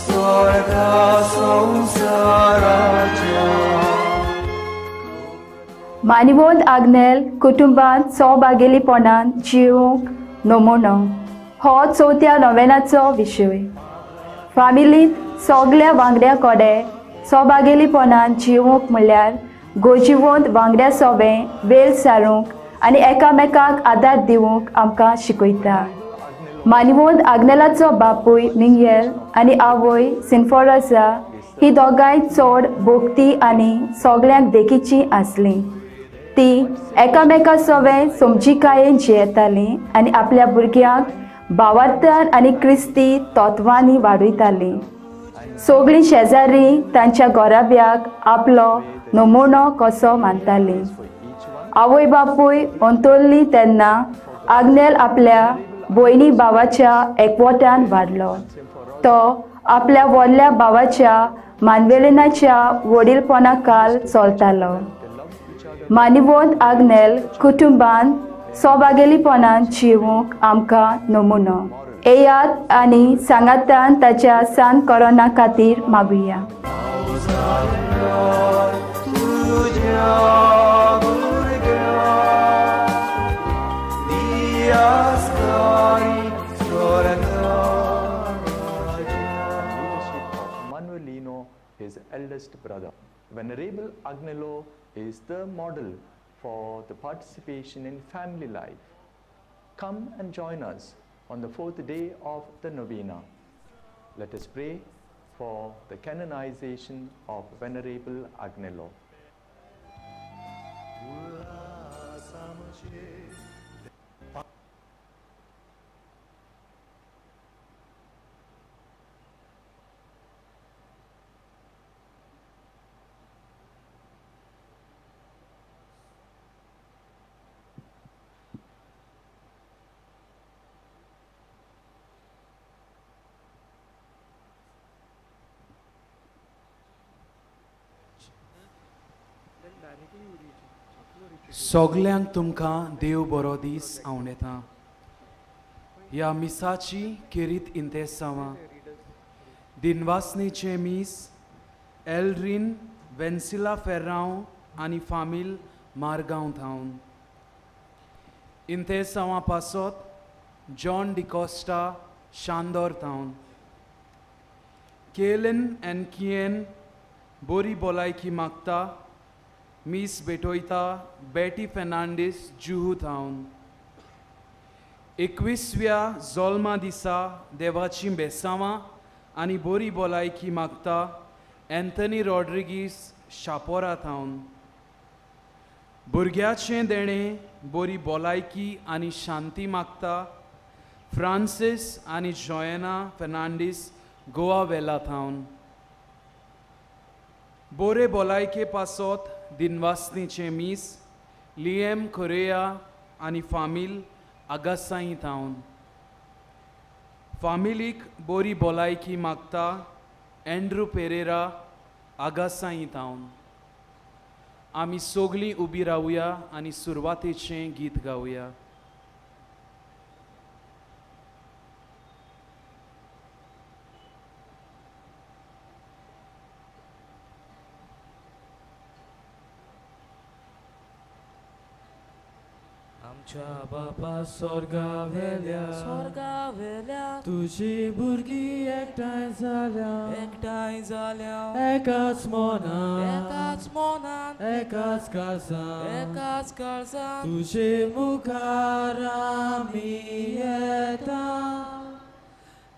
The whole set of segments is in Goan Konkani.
स्वर्गा संवसाराच्या. मानिवंत आग्नेल कुटुंबांत सौभागेलीपणान जिवंक नमुनो हो चवथ्या नोवेनाचो विशय. फामिलींत सगल्या वांगड्या कडेन सौभागेलीपणान जिवंक म्हणल्यार गोजिवंत वांगड्या सोबें वेळ सारूंक आनी एकामेकाक आदार दिवंक आमकां शिकयता. मानिवंत आग्नेलाचो बापूय मिंगेल आनी आवय सिन्फोरसा ही दोगांय चड भोक्ती आनी सगल्यांक देखीची आसली. ती एकामेका सोवें समजिकायेन जियेताली आनी आपल्या भुरग्यांक भावार्थान आनी क्रिस्ती तत्वांनी वाडयताली. सगळीं शेजारी तांच्या घराब्याक आपलो नमुनो कसो मानताली. आवय बापूय अंतरली तेन्ना आग्नेल आपल्या भयणी भावाच्या एकवटान वाडलो. तो आपल्या व्हडल्या भावाच्या मानवेलिनाच्या वडीलपणा काल चलतालो. मानिवंत आग्नेल कुटुंबान सौभागेलीपणान जिवंक आमकां नमुनो. येयात आनी सांगातान ताच्या सान कोरोना खातीर मागुया. Manuelino, his eldest brother. Venerable Agnelo is the model for the participation in family life. Come and join us on the fourth day of the novena. Let us pray for the canonization of Venerable Agnelo. सगल्यांक तुमकां देव बरो दीस आंवडेता. ह्या मिसाची खेरीत इंतेसांवां दिनवासनेचें मीस एल्ड्रीन वेन्सिला फेर्रांव आनी फामील मारगांव थावन. इंतेसांवां पासत जॉन डिकॉस्टा शांदोर थावन. केलन एन कियेन बोरी भलायकी मागता. मीस भेटयता बेटी फेर्नांडीस जुहू थावन. 21व्या जोल्मा दिसा देवाचीं बेसांवां आनी बोरी भलायकी मागता एन्थनी रॉड्रिगीस शापोरा थावन. भुरग्याचें देणें बोरी भलायकी आनी शांती मागता फ्रांसीस आनी जॉयना फेर्नांडीस गोवा वेला थावन. बोरे भलायके पासत दिनवासनीचें मीस लिएम कोरेया आनी फामील आगासाई थावन. फामिलीक बोरी भलायकी मागता एंड्रू पेरेरा आगासाई थावन. आमी सगळीं उबी रावया आनी सुरवातेचें गीत गावया. आमच्या बापा स्वर्गावेल्या स्वर्गावेल्या तुजी भुरगीं एकठांय जाल्या एकठांय जाल्या एकाच मनान एकाच मनान एकाच काळजान एकाच काळजान तुजे मुखार आमी येता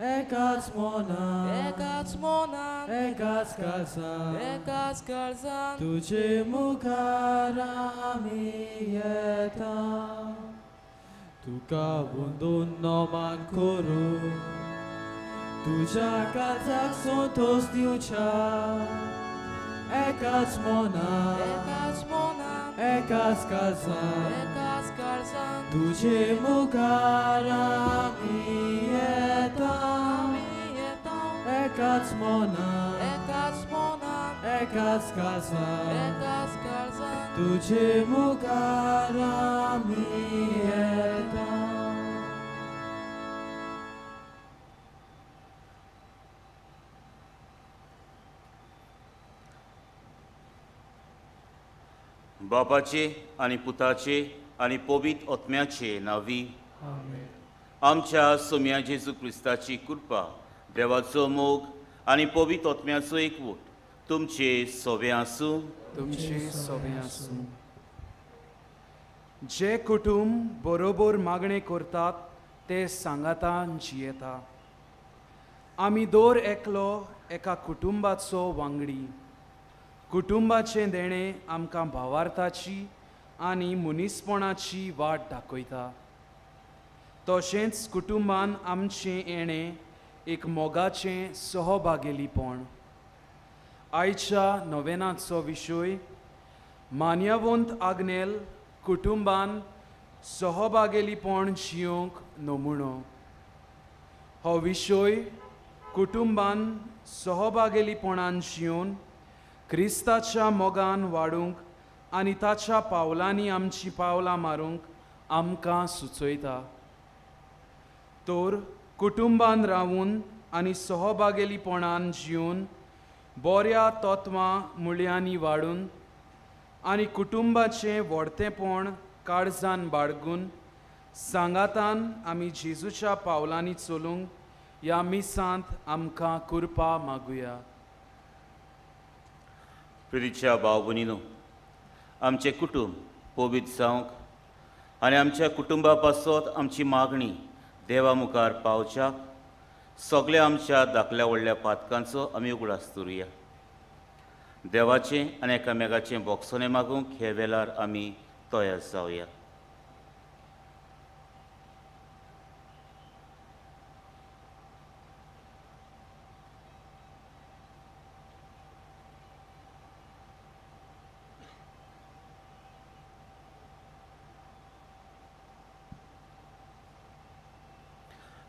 एकाच मनान एकाच मनान एकाच काळजान एकाच काळजान तुजे मुखार आमी येता. तुका वंदून नमान करूं तुज्या काळजाक संतोश दिवच्या एकाच मनान एकाच मनान एकाच काळजान एकाच काळजान तुजे मुखार आमी येता एकाच मनान एकाच मनान एकाच काळजान एकाच काळजान तुजे मुखार आमी येता. बापाचे आनी पुताचे आनी पवित्र आत्म्याचे नांवी आमच्या सोम्या जेजू क्रिस्ताची कृपा, देवाचो मोग आनी पवित्र आत्म्याचो एकवट तुमचे सोबे आसूं. तुमचे सोबे आसूं. जे कुटुंब बरोबर मागणें करतात ते सांगातान जियेता. आमी दर एकलो एका कुटुंबाचो वांगडी. कुटुंबाचें देणें आमकां भावार्थाची आनी मनीसपणाची वाट दाखयता. तशेंच कुटुंबान आमचें येणें एक मोगाचें सहभागेलीपण. आयच्या नोवेनाचो विशय मान्यवंत आग्नेल कुटुंबान सहभागेलीपण जियोंक नमुनो. हो विशय कुटुंबान सहभागेलीपणान जियोन क्रिस्ताच्या मोगान वाडूंक आनी ताच्या पावलांनी आमचीं पावलां मारूंक आमकां सुचयता. तर कुटुंबान रावून आनी सहभागेलीपणान जिवन बऱ्या तत्वां मुळ्यांनी वाडून आनी कुटुंबाचें व्हडतेपण काळजान बाळगून सांगातान आमी जेजूच्या पावलांनी चलूंक ह्या मिसांत आमकां कृपा मागुया. प्रितीच्या भाव भयणीनो, आमचें कुटुंब पवित्र जावंक आनी आमच्या कुटुंबा पासत आमची मागणी देवा मुखार पावच्याक सगळ्या आमच्या धाकल्या व्हडल्या पातकांचो आमी उगडास दवरुया. देवाचें आनी एकामेकाचें बोगसणें मागूंक हे वेळार आमी तयार जावया.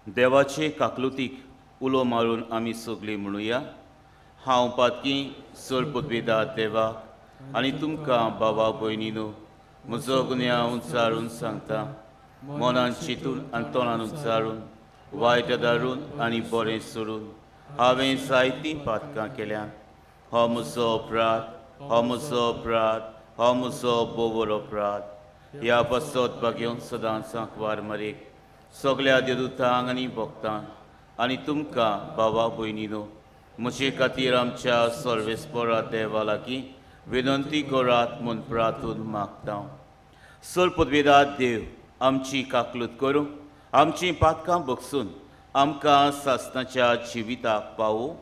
देवाचे काकलुतीक उलो मारून आमी सगळीं म्हणुया. हांव पातकी चड पदवेदा देवाक आनी तुमकां बाबा भयणीनो म्हजो गुन्यांव उच्चारून सांगता. मनान चिंतून आनी तोंडान उच्चारून, वायट धाडून आनी बरें सोडून हांवें जायतीं पातकां केल्यात. हो म्हजो अपराध, हो म्हजो अपराध, हो म्हजो बोवर अपराध. ह्या पासत भागेवन सदांच आंकवार मरेक सगळ्या देवदूतांक आनी भक्तांक आनी तुमकां भावा भयणीनो म्हजे खातीर आमच्या सर्वेस्परा देवा लागीं विनंती करात म्हूण प्रार्थून मागता. सर पदवेदात देव आमची काकलूत करूं, आमचीं पातकां बगसून आमकां सासणाच्या जिविताक पावूं.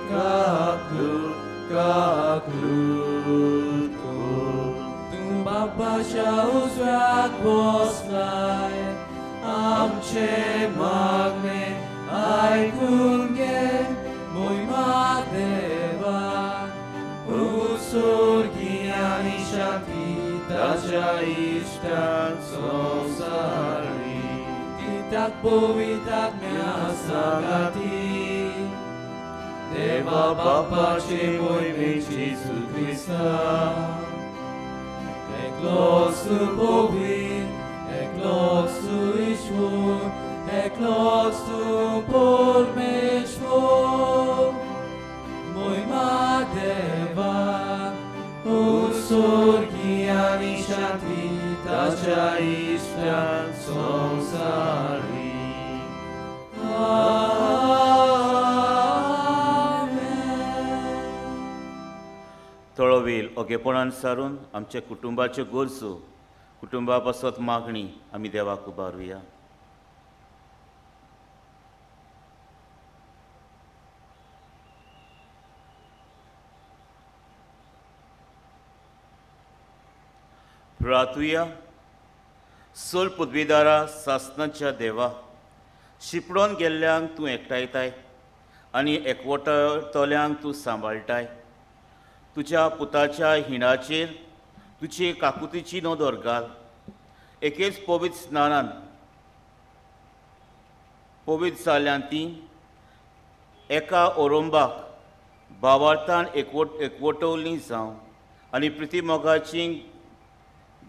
Kaklur, kaklur. बसलाय आमचे मागणे आयकून घे मोहिमा देवा उत्सर्गी आनी शांती ताच्या इश्टान संवसारी दितात पवित्र सांगाती देवा बापाचे मोहिमेची जेजू क्रिस्ता एकलोच तूं पवित्र एकलोच तूं ईश्वर एकलोच तूं परमेश्वर मोहिमा देवा उत्सर्गी आनी शांती ताच्या इश्टान संवसारी. थोडो वेळ ओगेपणान सारून आमच्या कुटुंबाच्यो गरजो कुटुंबा पासत मागणी आमी देवाक उबारुया. प्रातुया. सोल पदवीदारा सासनाच्या देवा शिपडोन गेल्ल्यांक तूं एकठांयताय आनी एकवटतल्यांक तूं सांबाळटाय. तुज्या पुताच्या हिणाचेर तुजे काकुतीची नदर घाल. एकेच पवित्र स्नानान पवित्र जाल्यान ती एका ओरंबाक भावार्थान एकवटवली जावं आनी प्रितीमोगाची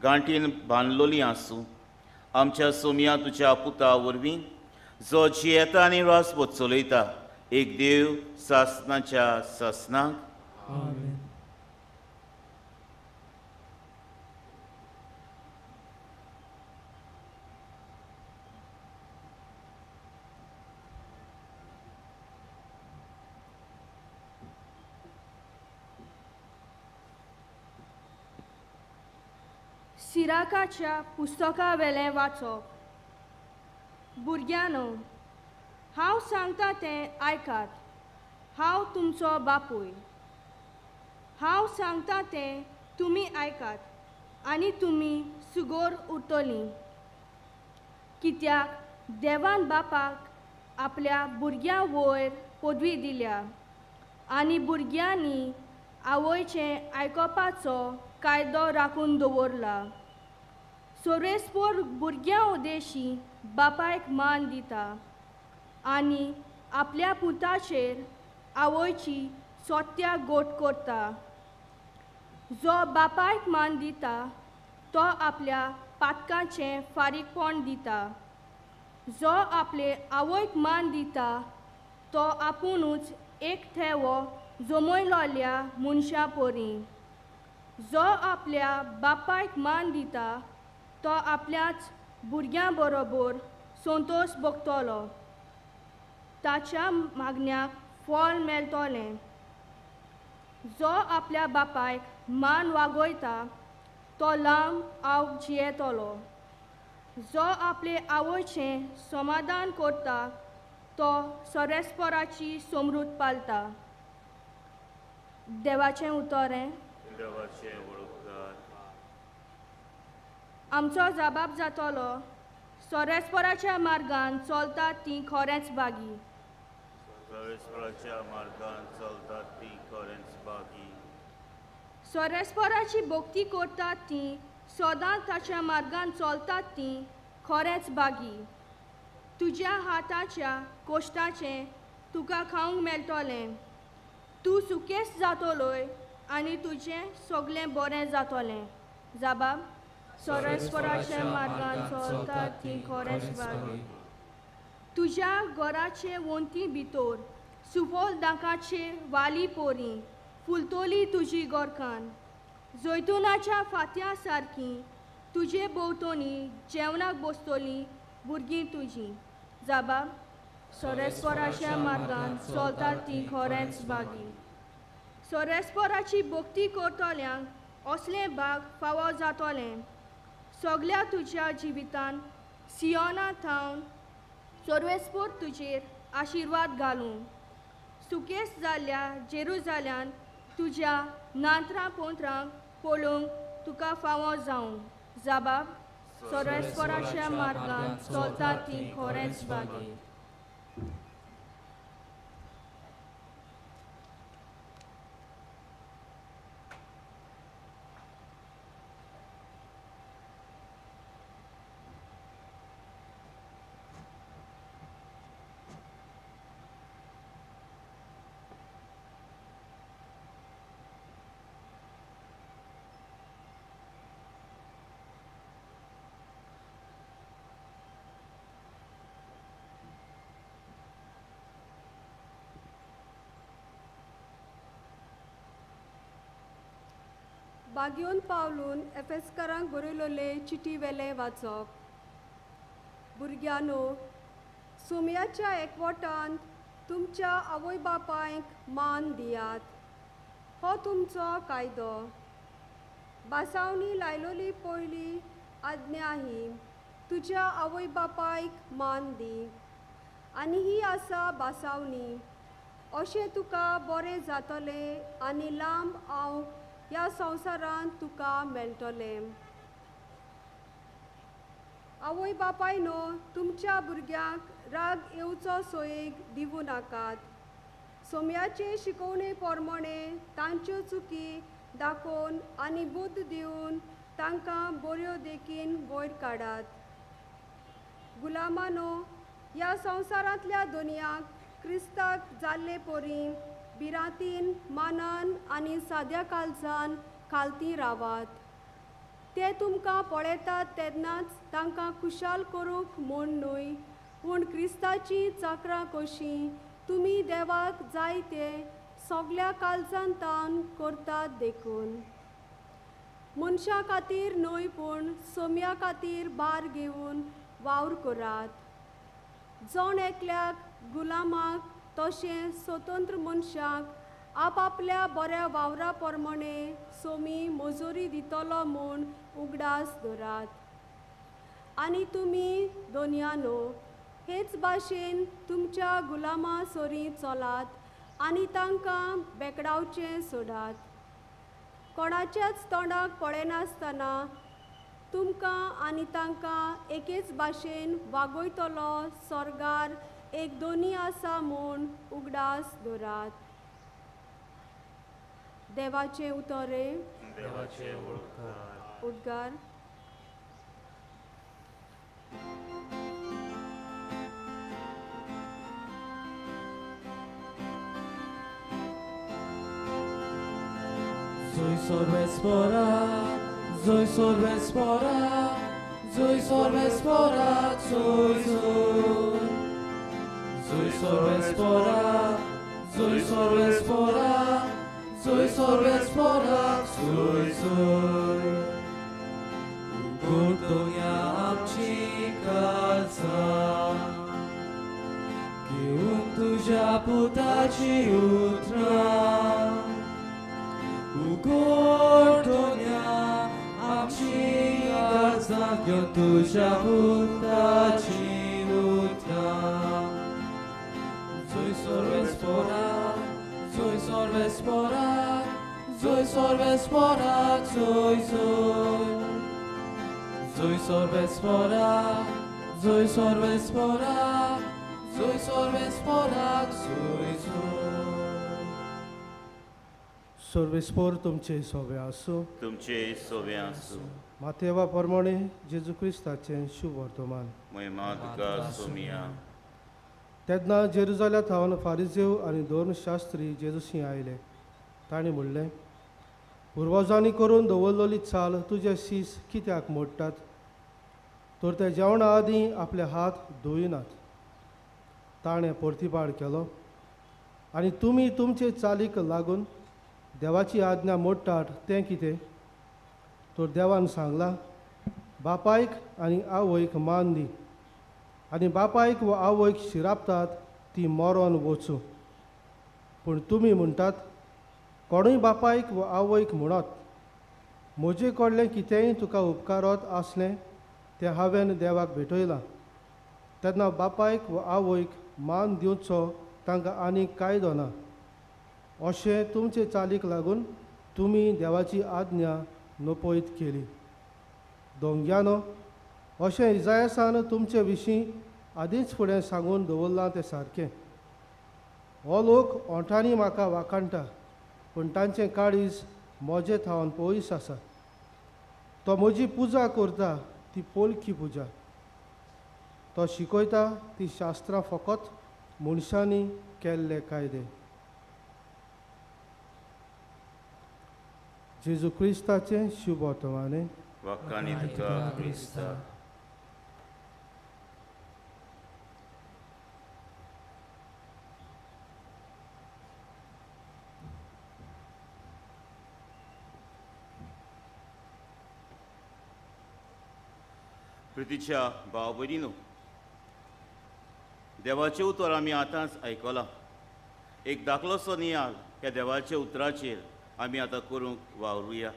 गांठीन बांदलोली आसूं. आमच्या सोमया तुज्या पुता वरवीं जो जियेता आनी रासवत चलयता एक देव सासनाच्या सासनाक. सिराकाच्या पुस्तका वेलें वाचप. भुरग्यांनो, हांव सांगता तें आयकात. हांव तुमचो बापूय. हांव सांगता तें तुमी आयकात आनी तुमी सुगोर उरतलीं. कित्याक देवान बापाक आपल्या भुरग्यां वयर पदवी दिल्या आनी भुरग्यांनी आवयचें आयकपाचो कायदो राखून दवरला. सोरेस्पोर भुरग्यां उदेशी बापायक मान दिता आनी आपल्या पुताचेर आवयची सोत्या गोट करता. जो बापायक मान दिता तो आपल्या पातकांचें फारीकपण दिता. जो आपले आवयक मान दिता तो आपुणूच एक थेवो जमयलोल्या मनशां परी. जो आपल्या बापायक मान दिता तो आपल्याच भुरग्यां बरोबर संतोश भोगतलो. ताच्या मागण्याक फळ मेळटलें. जो आपल्या बापायक मान वागयता तो लांब आव जियेतलो. जो आपले आवयचें समाधान करता तो सरेस्पराची समृद्ध पालता. देवाचें उतर. आमचो जबाब जातलो सोरेस्पराच्या मार्गान चलतात ती खरेंच बागी. सोरेस्पराच्या मार्गान चलतात ती खरेंच बागी. सोरेस्पराची भक्ती करतात ती सदांच ताच्या मार्गान चलतात ती खरेंच बागी. तुज्या हाताच्या कोश्टाचें तुका खावंक मेळटलें. तूं सुकेस जातलोय आनी तुजें सगळें बरें जातलें. जबाब सोरेस्पराच्या मार्गान चलतात ती खरेंच बागी. तुज्या घराचे वण्टी भितर सुफल दाकाचे वाली पोरी फुलतली तुजी गोरकान. जैतुनाच्या फांत्या सारकी तुजे भोंवतणी जेवणाक बसतली भुरगीं तुजीं. जबाब सोरेस्पराच्या मार्गान चलतात ती खरेंच बागी. सोरेस्पराची भक्ती करतल्यांक असलें भाग फावो जातलें. सगल्या तुज्या जिवितान सियोना थावन सर्वेस्पोर तुजेर आशिर्वाद घालूं. सुकेस जाल्ल्या जेरुजाल्यान तुज्या नांत्रां पोंत्रांक पळोवंक तुका फावो जावं. जबाब सर्वेस्पराच्या मार्गान चलता ती खरेंच भागी. बागयोन पावलून एफेस्करांक बरयलोले चिटी वेले वाचप. भुरग्यांनो, सोम्याच्या एकवटांत तुमच्या आवय बापायक मान दियात, हो तुमचो कायदो. बासावणी लायलोली पयली आज्ञा ही, तुज्या आवय बापायक मान दी. आनी ही आसा बासावणी, अशें तुका बरें जातलें आनी लांब हांव ह्या संवसारांत तुका मेळटलें. आवय बापायनो, तुमच्या भुरग्यांक राग येवचो सोयेक दिवं नाकात. सोम्याचे शिकवणे प्रमाणे तांच्यो चुकी दाखोवन आनी बुद्द दिवन तांकां बऱ्यो देखीन वयर काडात. गुलामानो, ह्या संवसारांतल्या दुनियाक क्रिस्ताक जाल्ले परी भिरांतीन, मानान आनी साद्या काळजान खालती रावात. ते तुमकां पळयतात तेन्नाच तांकां खुशाल करूंक म्हूण न्हय, पूण क्रिस्ताची चाकरां कशीं तुमी देवाक जाय ते सगल्या काळजान तान करतात देखून. मनशां खातीर न्हय, पूण सोम्या खातीर भार घेवन वावर करात. जण एकल्याक गुलामाक तशें स्वतंत्र मनशाक आपआपल्या बऱ्या वावरा प्रमाणे सोमी मजुरी दितलो म्हूण उगडास दवरात. आनी तुमी दोनयानो, हेच भाशेन तुमच्या गुलामां सरीं चलात आनी तांकां बेकडावचें सोडात. कोणाच्याच तोंडाक पळयनासतना तुमकां आनी तांकां एकेच भाशेन वागयतलो सर्गार एक दोनी आसा म्हूण उगडास दवरात. देवाचें उतरे देवाचे उद्गार. उद्गार. Zoy sorvespora, zoy sorvespora, zoy sorvespora, zoy zoy. Zoy sorvespora, zoy sorvespora, zoy sorvespora, zoy zoy. Ugurdonya amchi kalsa, घेवंक तुज्या पुताची उतरां. उगडोन्या आमची काळजां घेवन तुज्या पुताची उतरां. Zoy sorvespora, zoy sorvespora, zoy sorvespora, zoy zoy. Zoy sorvespora, zoy sorvespora, zoy sorvespora, zoy zoy. सर्वेस्पोर तुमचे सोवे आसूं. तुमचे सोवे आसूं. मातेवा प्रमाणे जेजू क्रिस्ताचें शुभ वर्तमान. महिमा तुका सोमिया. तेन्ना जेरुजाल्या थावन फारिजेव आनी धर्मशास्त्री जेजूशी आयले. तांणी म्हणलें, पुर्वजांनी करून दवरलेली चाल तुजे शीस कित्याक मोडटात? तर ते जेवणा आदीं आपले हात धुयनात. ताणें प्रतिपाळ केलो, आनी तुमी तुमचे चालीक लागून देवाची आज्ञा मोडटात तें कितें? तर देवान सांगलां, बापायक आनी आवयक मान दी, आनी बापायक वा आवयक शिरापतात ती मरोन वचूं. पूण तुमी म्हणटात, कोणूय बापायक वा आवयक म्हणत, म्हजे कडलें कितेंय तुका उपकारत आसलें तें हांवें देवाक भेटयलां, तेन्ना बापायक वा आवयक मान दिवचो तांकां आनीक कायदो ना. अशें तुमचे चालीक लागून तुमी देवाची आज्ञा नपयत केली. दोंग्यानो, अशें इजायासान तुमचे विशीं आदींच फुडें सांगून दवरलां तें सारकें. हो लोक ओंठांनी म्हाका वाखाणटा पूण तांचें काळीज म्हजे थावन पयस आसा. तो म्हजी पुजा करता ती पोलकी पुजा, तो शिकयता ती शास्त्रां फकत मनशांनी केल्ले कायदे. जेजू क्रिस्ताचें शुभ वर्तमाने. वाखाणी तुका क्रिस्ता. प्रितीच्या भाव भयणीनो, देवाचें उतर आमी आतांच आयकलां. एक दाखलोसो नियाळ ह्या देवाच्या उतराचेर आमी आतां करूंक वावरुया.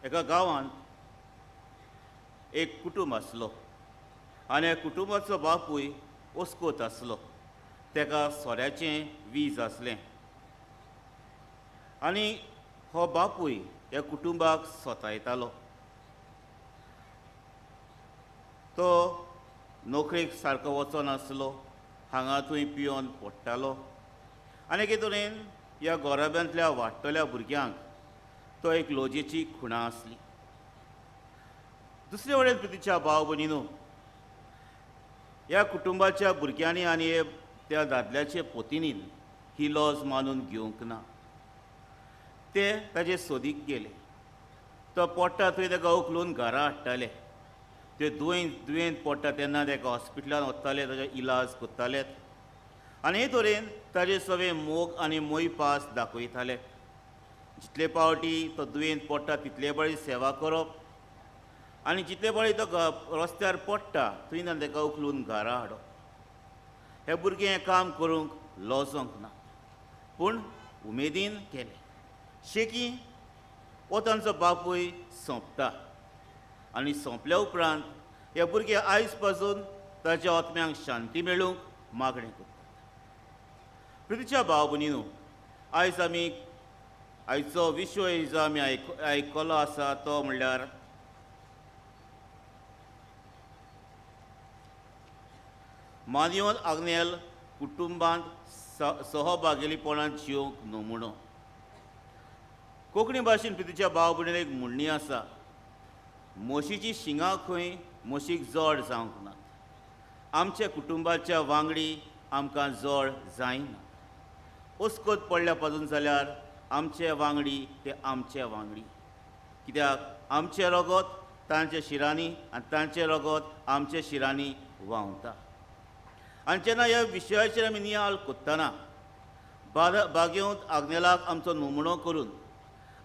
एका गांवांत एक कुटुंब आसलो आनी ह्या कुटुंबाचो बापूय ओस्कोत आसलो. तेका सोऱ्याचें वीज आसलें आनी हो बापूय ह्या कुटुंबाक सोतायतालो. तो नोकरेक सारको वचनासलो, हांगा थंय पिवन पडटालो आनी एके तरेन ह्या गोराब्यांतल्या वाडटल्या भुरग्यांक तो एक लजेची खुणा आसली. दुसरे वटेन प्रितीच्या भाव भयणीनो, ह्या कुटुंबाच्या भुरग्यांनी आनी त्या दादल्याचे पोतिनीन ही लज मानून घेवंक ना. ते ताजे सोदीक गेले. तो पडटा थंय ताका उखलून घरा हाडटाले. ते दुयेंत पडटा तेन्ना ताका हॉस्पिटलान वताले, ताजो इलाज करताले आनी हे तरेन ताजे सगळे मोग आनी मोयपास दाखयताले. जितले पावटी तो दुयेंत पडटा तितले पावटी सेवा करप आनी जितले पावटी तो रस्त्यार पडटा थंय ताका उखलून घरा हाडप. हे भुरगे हें काम करूंक लजोंक ना पूण उमेदीन केलें. शेकी हो तांचो बापूय सोंपता आनी सोंपल्या उपरांत हे भुरगे आयज पासून ताच्या आत्म्यांक शांती मेळूंक मागणें करतात. प्रितीच्या भाव भयणीनो, आयज आमी आयचो विशय जो आमी आयकलो आसा तो म्हणल्यार मानयोन आग्नेल कुटुंबांत सहभागेलीपणान जिवंक नमुनो. कोंकणी भाशेन प्रितीच्या भाव भयणीन एक म्हणणी आसा, म्हशीची शिंगां खंय म्हशीक जड जावंक ना. आमच्या कुटुंबाच्या वांगडी आमकां जड जायना. ओस्कोत पडल्या पासून जाल्यार आमचे वांगडी ते आमचे वांगडी, कित्याक आमचें रगत तांच्या शिरांनी आनी तांचें रगत आमच्या शिरांनी व्हांवता. आनी जेन्ना ह्या विशयाचेर आमी नियाळ करतना बागेवंत आग्नेलाक आमचो नमुनो करून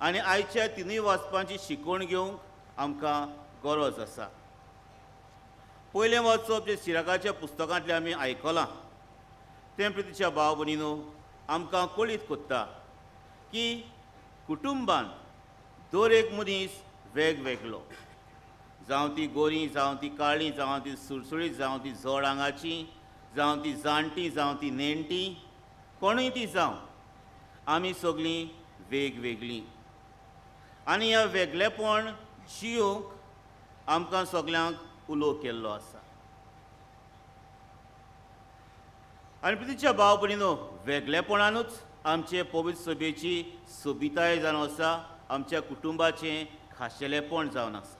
आनी आयच्या तिनूय वाचपांची शिकवण घेवंक आमकां गरज आसा. पयलें वाचप जें सिराकाच्या पुस्तकांतलें आमी आयकलां तें प्रितीच्या भाव भयणीनो आमकां कळीत करता की कुटुंबान दर एक मनीस वेगवेगळो, जावं ती गोरी, जावं ती काळी, जावं ती सुळसुळीत, जावं ती जड आंगाची, जावं ती जाणटी, जावं ती नेणटी, कोणूय ती जावं, आमी सगळीं वेगवेगळीं आनी ह्या वेगळेपण जिवंक आमकां सगळ्यांक उलो केल्लो आसा. आनी प्रितीच्या भाव भयणीनो, वेगळेपणानूच आमचे पवित्र सभेची सोबिताय जावन आसा, आमच्या कुटुंबाचें खाशेलेपण जावन आसा.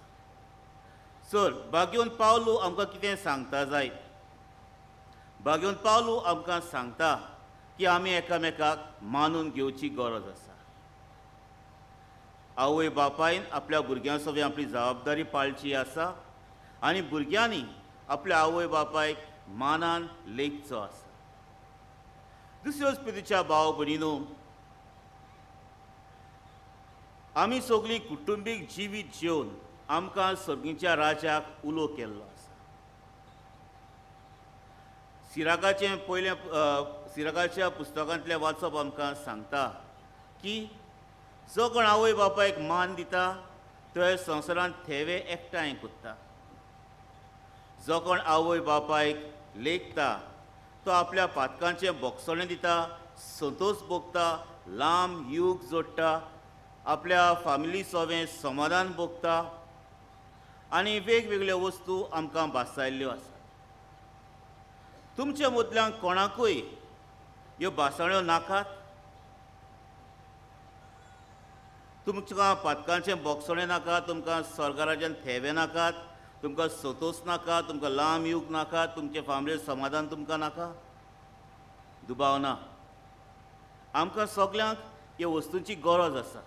सर बागेवन पावलू आमकां कितें सांगता जायत? बागेवन पावलू आमकां सांगता की आमी एकामेकाक मानून घेवची गरज आसा. आवय बापायन आपल्या भुरग्यां सवें आपली जबाबदारी पाळची आसा आनी भुरग्यांनी आपल्या आवय बापायक मानान लेखचो आसा. दुसऱ्योच प्रितीच्या भाव भयणीनो, आमी सगळीं कुटुंबीक जिवीत जेवन आमकां सर्गीच्या राजाक उलो केल्लो आसा. सिराकाचें पयलें सिराकाच्या पुस्तकांतलें वाचप आमकां सांगता की जो कोण आवय बापायक मान दिता तो संवसारांत थेवे एकठांय करता. जो कोण आवय बापायक लेखता तो आपल्या पातकांचें बोगसणें दिता, संतोष भोगता, लांब यूग जोडटा आपल्या फामिली सोवें समाधान भोगता आनी वेगवेगळ्यो वस्तू आमकां भासायल्ल्यो आसात. तुमच्या मदल्यान कोणाकूय ह्यो भासाण्यो नाकात? तुमकां पातकांचें बोगसणें नाका, तुमकां स्वर्गराज्यान थेवे नाकात, तुमकां सोतोस नाका, तुमकां लांब यूग नाका, तुमचें फामिली समाधान तुमकां नाका? दुबाव ना, आमकां सगल्यांक ह्या वस्तूंची गरज आसा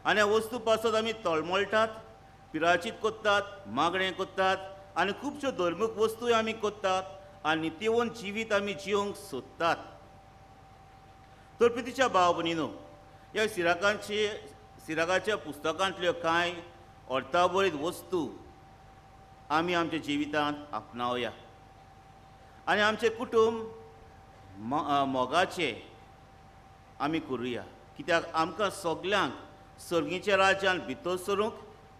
आनी ह्या वस्तू पासत आमी तळमळटात, पिराचीत करतात, मागणें करतात आनी खुबश्यो धर्मीक वस्तूय आमी करतात आनी नित्यवन जिवीत आमी जिवंक सोदतात. तर प्रितीच्या भाव भयणीनो, ह्या सिराकाच्या पुस्तकांतल्यो कांय अर्थाभरीत वस्तू आमी आमच्या जिवितांत आपणावया आनी आमचें कुटुंब मोगाचें आमी करुया, कित्याक आमकां सगल्यांक सर्गीच्या राज्यान भितर सरूंक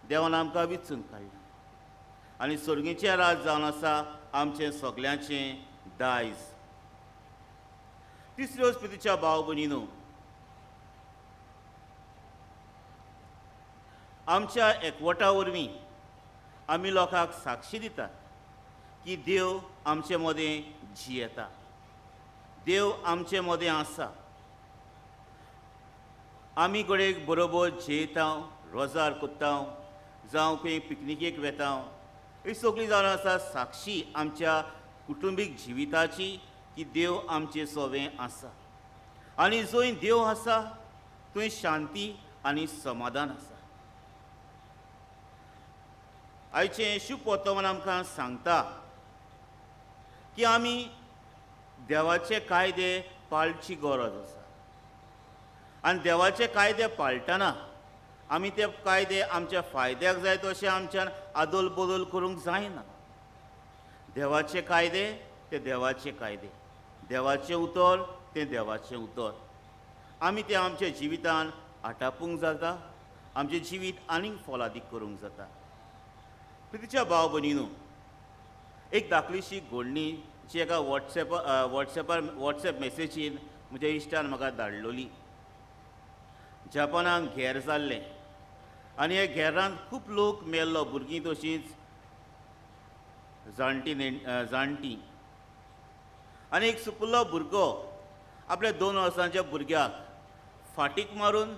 देवान आमकां विचून काडलां आनी सर्गीचें राज जावन आसा आमचें सगल्यांचें दायज. तिसऱ्यो प्रितीच्या भाव भयणीनो, आमच्या एकवटा वरवीं आमी लोकांक साक्षी दितात की देव आमचे मदें जियेता, देव आमचे मदें आसा. आमी घडयेक बरोबर जेयता, रोजार करता, जावं खंय पिकनिकेक वेता, ही सगळी जावन आसा साक्षी आमच्या कुटुंबीक जिविताची की देव आमचे सोवें आसा आनी जंय देव आसा थंय शांती आनी समाधान आसा. आयचें शुभ वर्तमान आमकां सांगता की आमी देवाचे कायदे पाळची गरज आसा आनी देवाचे कायदे पाळटना आमी ते कायदे आमच्या फायद्याक जाय तशें आमच्यान आदोल बदल करूंक जायना. देवाचे कायदे ते देवाचे कायदे, देवाचें उतर तें देवाचें उतर, आमी तें आमच्या जिवितान आटापूंक जाता, आमचें जिवीत आनीक फोलादीक करूंक जाता. प्रितीच्या भाव भयणीनो, एक धाकलीशी घोडणी जी एका वॉट्सएप मॅसेजीन म्हज्या इश्टान म्हाका धाडलोली. जपानाक घेर जाल्लें आनी ह्या घेरांत खूब लोक मेल्लो, भुरगीं तशींच जाणटीं जाणटीं, आनी एक सुपुल्लो भुरगो आपल्या 2 वर्सांच्या भुरग्याक फाटीक मारून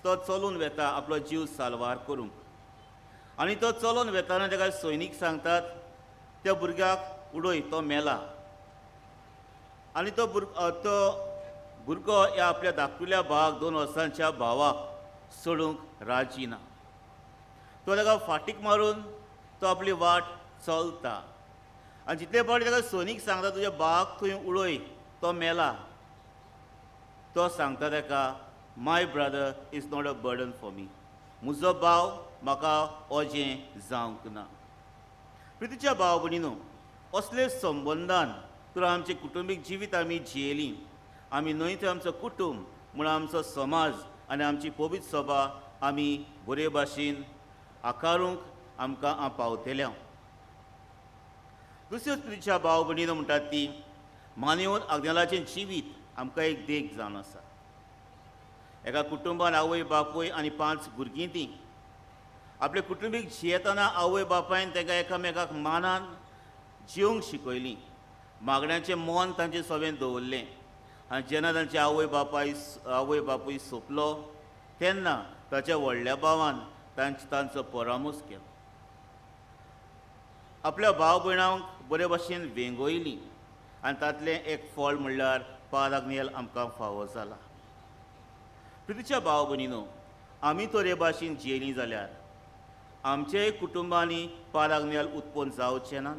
तो चलून वेता आपलो जीव साल्वार करूंक. आनी तो चलून वेताना ताका सैनीक सांगतात त्या भुरग्याक उडय, तो मेला. आनी तो भुरगो ह्या आपल्या धाकटुल्या भावाक, 2 वर्सांच्या भावाक सोडूंक राजी ना. तो ताका फाटीक मारून तो आपली वाट चलता आनी जितले फावटी ताका सैनीक सांगता तुज्या भावाक थंय उडय, तो मेला, तो सांगता ताका my brother is not a burden for me, म्हजो भाव म्हाका ओजें जावंक ना. प्रितीच्या भाव भयणीनो, असले संबंदान तर आमचें कुटुंबीक जिवीत आमी जियेलीं, आमी न्हय तर आमचो कुटुंब म्हूण आमचो समाज आनी आमची पवित्र सभा आमी बरे भाशेन आकारूंक आमकां पावतल्या. दुसऱ्यो प्रितीच्या भाव भयणीनो म्हणटात ती मानवत आग्नेलाचें जिवीत आमकां एक देख जावन आसा. एका कुटुंबान आवय बापूय आनी 5 भुरगीं तीं आपले कुटुंबीक जियेतना आवय बापायन तांकां एकामेकाक मानान जिवंक शिकयलीं, मागण्याचें मन तांचें सवें दवरलें आनी जेन्ना तांचे आवय बापूय सोंपलो तेन्ना ताच्या व्हडल्या भावान तांचो परामर्श केलो, आपल्या भाव भयणांक बरे भाशेन वेंगयलीं आनी तांतलें एक फळ म्हणल्यार पाद आग्नेल आमकां फावो जाला. प्रितीच्या भाव भयणीनो, आमी तर हे भाशेन जियेलीं जाल्यार आमच्याय कुटुंबांनी पाद आग्नेल उत्पन्न जावचें नात,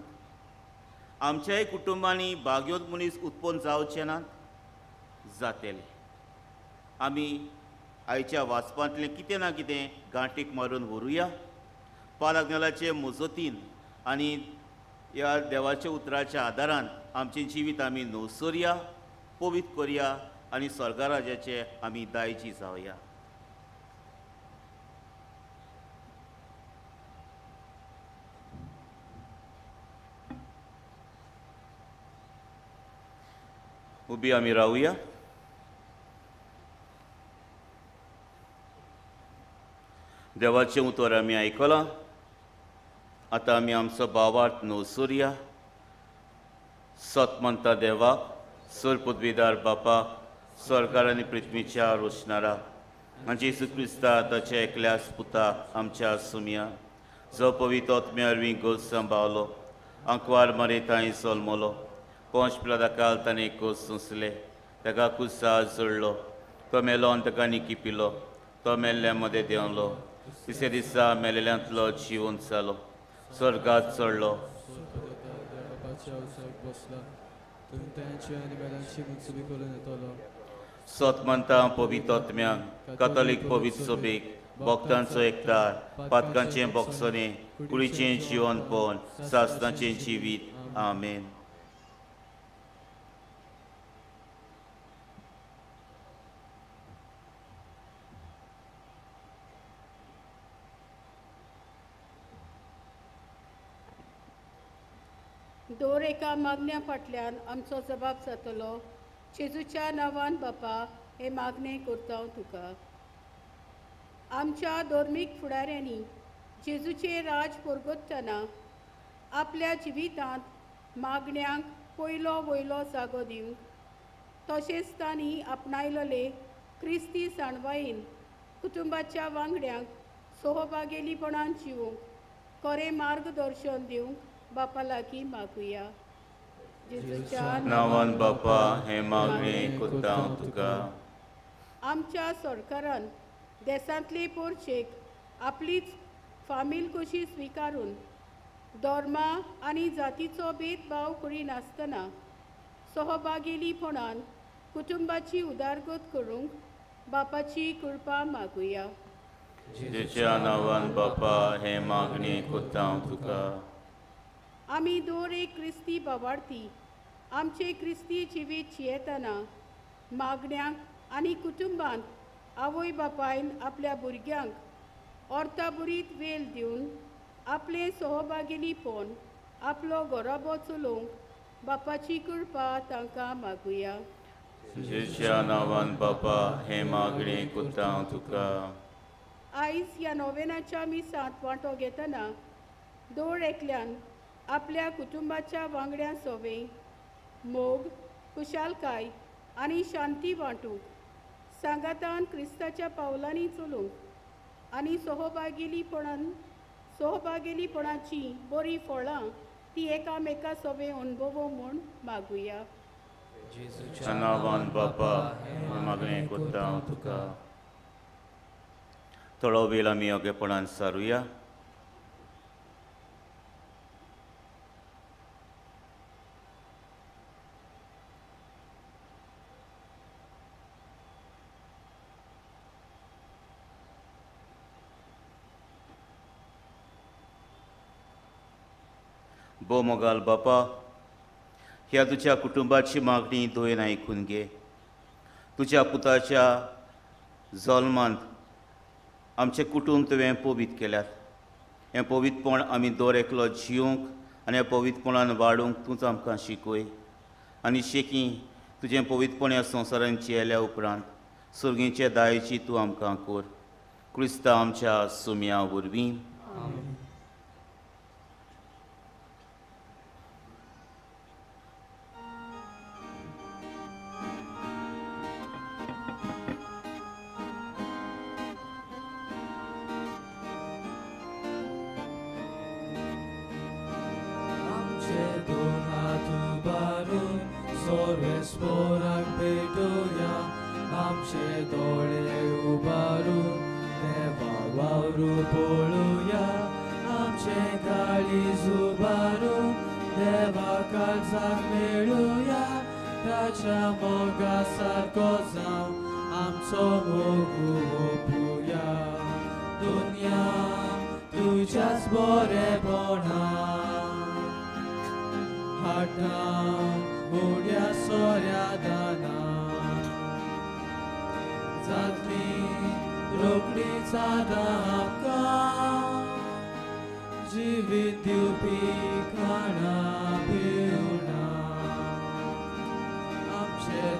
आमच्याय कुटुंबांनी भाग्योत मनीस उत्पन्न जावचे नात, जातले. आमी आयच्या वाचपांतलें कितें ना कितें गांठीक मारून व्हरुया. पाद आग्नेलाचे मजतीन आनी ह्या देवाच्या उतराच्या आदारान आमचें जिवीत आमी नवसरया, पवित्र करया आनी स्वर्गराजाचे आमी दायजी जावया. उबी आमी रावया. देवाचें उतर आमी आयकलां. आतां आमी आमचो भावार्थ नवसुरया. सत म्हणटा देवाक, सर पदवीदार बापाक, सरकार आनी पृथ्वीच्या रोशनाराक, आनी जेजू क्रिस्ता ताच्या एकल्याच पुताक आमच्या सुमया, जो पवित्र आत्म्या वरवीं गोस सांबाळलो, आंकवार मरे तांय जल्मलो, पंच पिलादाकाल ताणें कोस सोंसले, ताका कुसार जोडलो, तो मेलो आनी ताका निकिपिलो, तो मेल्ल्या मदें देंवलो, तिसऱ्या दिसा मेलेल्यांतलो जिवन जालो, स्वर्गात चडलो, सत म्हणटा पवित्र आत्म्याक, कातोलीक पवित्र सभेक, भक्तांचो एकतार, पातकांचें बोगसणें, कुडीचें जिवनपण, सासणाचें जिवीत. आमेन. दर एका मागण्या फाटल्यान आमचो जबाब जातलो. जेजूच्या नांवान बापा हे मागणें करता हांव तुका. आमच्या धर्मीक फुडाऱ्यांनी जेजूचें राज परगटतना आपल्या जिवितांत मागण्यांक पयलो वयलो जागो दिवंक, तशेंच तांणी आपणायलेले क्रिस्ती जाणवायेन कुटुंबाच्या वांगड्यांक सहभागेलीपणान जिवूंक खरें मार्गदर्शन दिवंक बापा लागीं मागुया. जेजूच्या नांवान बापा हें मागणें करता हांव तुका. आमच्या सरकारान देशांतले पोरचेक आपलीच फामील कशी स्विकारून धर्मा आनी जातीचो भेदभाव करिनासतना सहभागेलीपणान कुटुंबाची उदारगत करूंक बापाची कृपा मागुया. जेजूच्या नांवान बापा हें मागणें करता हांव तुका. आमी दर एक क्रिस्ती बावार्थी आमचे क्रिस्ती जिवीत जियेतना मागण्यांक आनी कुटुंबांत आवय बापायन आपल्या भुरग्यांक अर्थाबरीत वेल दिवन आपले सहभागेलीपण आपलो घराबो चलोवंक बापाची कृपा तांकां मागुया. जेजूच्या नांवान बापा हें मागणें करता हांव तुका. आयज ह्या नोवेनाच्या मिसांत वांटो घेतना दर एकल्यान आपल्या कुटुंबाच्या वांगड्यां सोवें मोग, खुशालकाय आनी शांती वांटूंक, सांगातान क्रिस्ताच्या पावलांनी चलूंक आनी सहभागेलीपणाची बरीं फळां ती एकामेका सोवें अणभवो म्हूण मागुया. जेजूच्या नांवान बापा हें मागणें करता हांव तुका. थोडो वेळ आमी योग्यपणान सारुया. भो मोगाल बापा, ह्या तुज्या कुटुंबाची मागणी दयेन आयकून घे. तुज्या पुताच्या जल्मांत आमचें कुटुंब तुवें पवित्र केल्यात. हें पवित्रपण आमी दर एकलो जिवंक आनी ह्या पवित्रपणान वाडूंक तूंच आमकां शिकय. आनी शेकी तुजें पवित्रपण ह्या संवसारांत जियेल्या उपरांत सर्गीचे दायची तूं आमकां कर. क्रिस्ता आमच्या सुम्या वरवीं.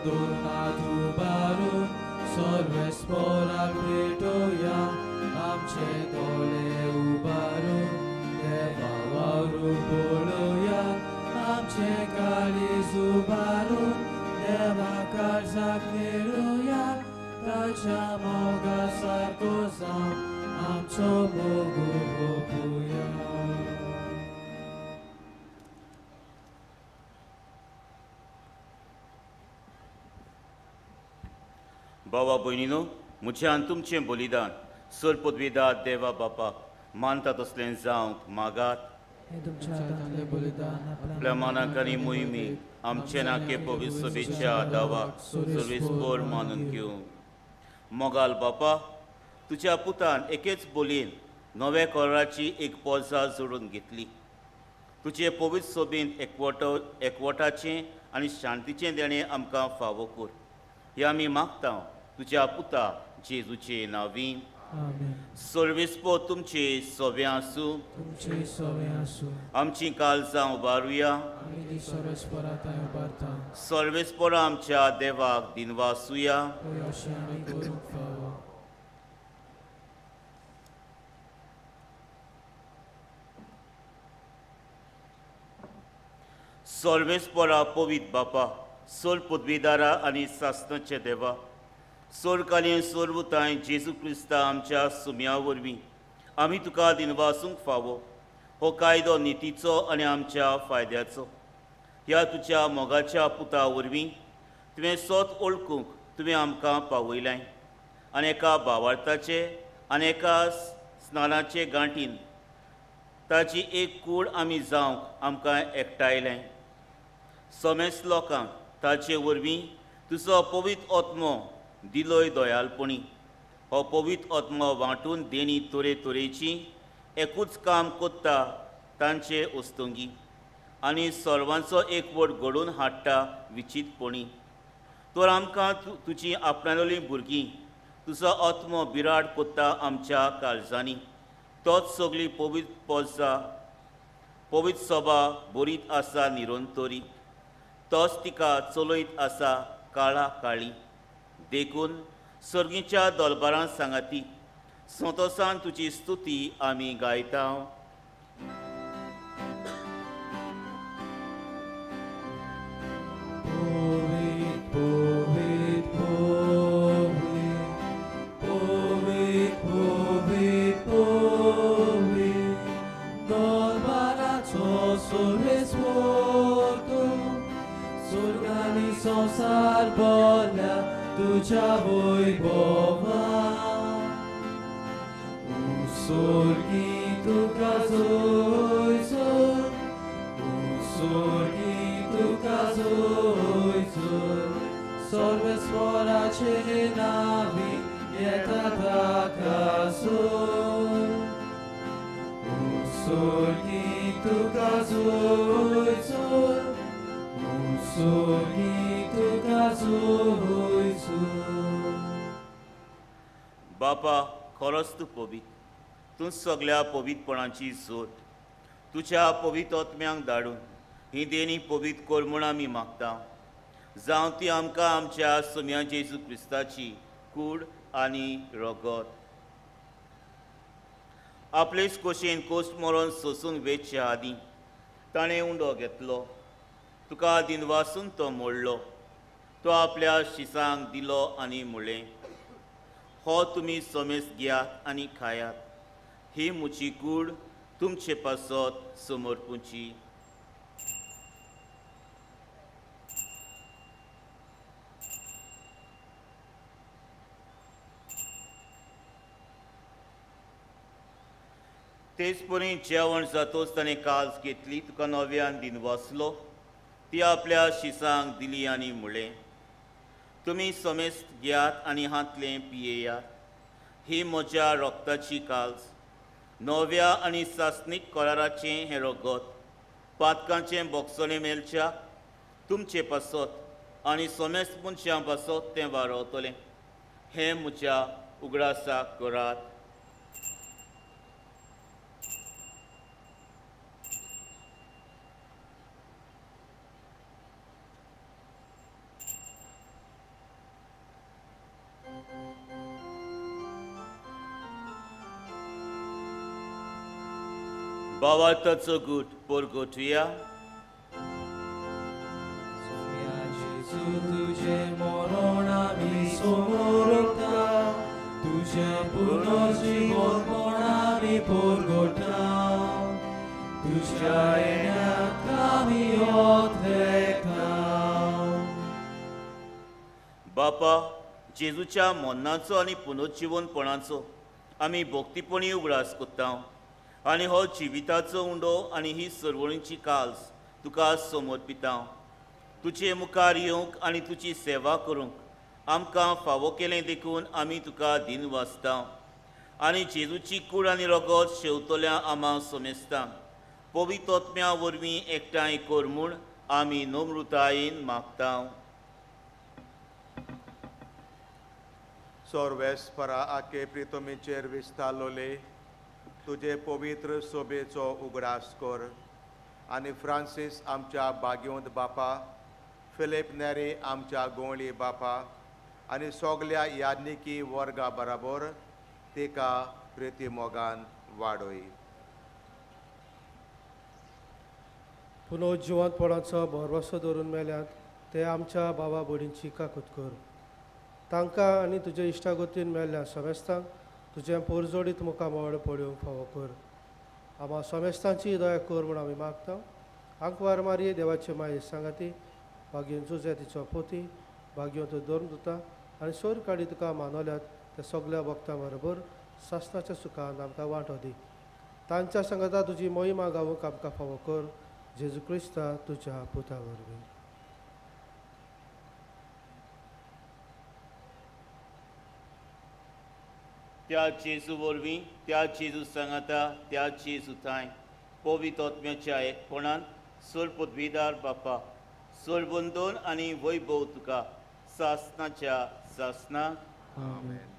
दोन हात उबारून सर्वेस्पोराक भेटोया. आमचे दोळे उबारून देवा वावरू पळोवया, आमचे काळीज उबारून देवा काळजाक मेळुया, ताच्या मोगा सारको जावन आमचो मोग ओपुया. बाबा भयणीनो, म्हज्यान तुमचें बलिदान सर पदवीदार देवा बापाक मानता तसलें जावंक मागात. आपल्या मानाक आनी मोहिमेक आमचे नाके पवित्र सभेच्या दावाक सर्वेस्पर मानून घेवंक. मोगाल बापा, तुज्या पुतान एकेच बोलयेन नव्या कोराची एक पोजा जोडून घेतली. तुजे पवित्र सभेंत एकवटाचें आनी शांतीचें देणें आमकां फावो कर, हें आमी मागता तुज्या पुता जेजूचे नांवीन. सर्वेस्पर तुमचे सोव्या आसूं. आमची काळजां उबारुया. सर्वेस्पर आमच्या देवाक दिनवासुया. सर्वेस्परा पवित्र बापा, सोल पदवीदारा आनी सासणाचे देवा, सोरकालीन सोरवताय जेजू क्रिस्ता आमच्या सुम्या वरवीं आमी तुका दिनवासूंक फावो. हो कायदो नितीचो आनी आमच्या फायद्याचो. ह्या तुज्या मोगाच्या पुता वरवीं तुवें सोत वळखूंक तुवें आमकां पावयलें आनी एका भावार्थाचे आनी एका स्नानाचे गांठीन ताची एक कूड आमी जावंक आमकां एकठांयलें. समेस्त लोकांक ताचे वरवीं तुजो पवित्र आत्मो दिलोय दयालपणी. हो पवित्र आत्मो वांटून देणी तरेतरेची एकूच काम कोत्ता तांचे उस्तुंगी आनी सर्वांचो एकवट घडोवन हाडटा विचितपणी. तर आमकां तुजी आपणालोलीं भुरगीं तुजो आत्मो बिराड कोत्ता आमच्या काळजांनी. तोच सगळी पवित्र पोजा पवित्र सभा बरीत आसा निरंतरी, तोच तिका चलयत आसा काळा काळी. देखून सर्गीच्या दलबारान सांगाती संतोसान तुजी स्तुती आमी गायता. संसार बोल्या तुझ्या वैभवा, उसोर्गी तुका जोयसर, उसोर्गी तुका जोयसर, सर्वेस्वराचे नावी येता ताकासर, उसोर्गी तुका जोयसर, उसोर्गी तुका जोयसर. बापा, खरोच तूं पवित्र, तूं सगळ्या पवित्रपणाची जोड. तुज्या पवित्र आत्म्यांक धाडून ही देणी पवित्र कर म्हूण आमी मागता. जावं ती आमकां आमच्या सोम्या जेजू क्रिस्ताची कूड आनी रगत. आपलेच कोशेन कोश्ट मरोन सोसून वेचच्या आदीं ताणें उंडो घेतलो, तुका दिनवासून तो मोडलो, तो आपल्या शिसांक दिलो आनी म्हणलें, हो तुमी समेस्त घेयात आनी खायात, ही म्हजी कूड तुमचे पासत समर्पूची. तेच परी जेवण जातोच ताणें काल्स घेतली, तुका नव्यान दिनवासलो, ती आपल्या शिसांक दिली आनी म्हणलें, तुमी समेस्त घेयात आनी हांतलें पियेयात, ही म्हज्या रक्ताची काल्स, नव्या आनी सासणीक कराराचें हें रगत, पातकांचें बोगसणें मेळच्या तुमचे पासत आनी समेस्त मनशां पासत तें वारवतलें. हें म्हज्या उगडासाक करात. भावार्थाचो गूट परगटुया. तुझे मरण आमी समोरता, तुझे पुनर्जीवनपण आमी परगटा, तुझ्या येण्याक आमी ओतरेता. बापा, जेजूच्या मरणाचो आनी पुनर्जीवनपणाचो आमी भक्तीपणी उगडास करता आनी हो जिविताचो उंडो आनी ही सरवळीची काल्स तुका समर्पिता. तुजे मुखार येवंक आनी तुजी सेवा करूंक आमकां फावो केलें देखून आमी तुका दिनवासता आनी जेजूची कूड आनी रगत शेवतल्या आमा समेस्तांक पवित्र आत्म्या वरवीं एकठांय कर म्हूण आमी नम्रतायेन मागता. सर्वेस्परा आके प्रितमीचेर विस्तारलोले तुजे पवित्र सोबेचो उगडास कर आनी फ्रांसीस आमच्या बागेवंत बापा, फिलीप नेरी आमच्या गोंवळी बापा आनी सगल्या याज्ञिकी वर्गा बराबर तिका प्रिती मोगान वाडय. पुनर्जिवंतपणाचो भरवसो धरून मेल्यात ते आमच्या बाबा भयणींची काकूत कर. तांकां आनी तुजे इश्टागतीन मेल्ल्या समेस्तांक तुजें पोरजोडीत मुखामळ पळोवंक फावो कर. आमा समेस्तांची दया कर म्हूण आमी मागता. आंकवार मारये देवाचे माये सांगाती भाग्योन जुजे तिचो पोती भाग्योन धर्म दिता आनी सोर काडी तुका मानवल्यात त्या सगल्या भक्तां बरोबर सासणाच्या सुखान आमकां वांटो दी. तांच्या सांगाता तुजी मोहिमा गावूंक आमकां फावो कर. जेजू क्रिस्ता तुज्या पुता वरवीं. त्या जेजू वरवीं, त्या जेजू सांगाता, त्या जेजू थांय पवित्र आत्म्याच्या एकपणान सोर पदवीदार बापा सोरबंदोन आनी वैभव तुका सासनाच्या सासना. आमेन.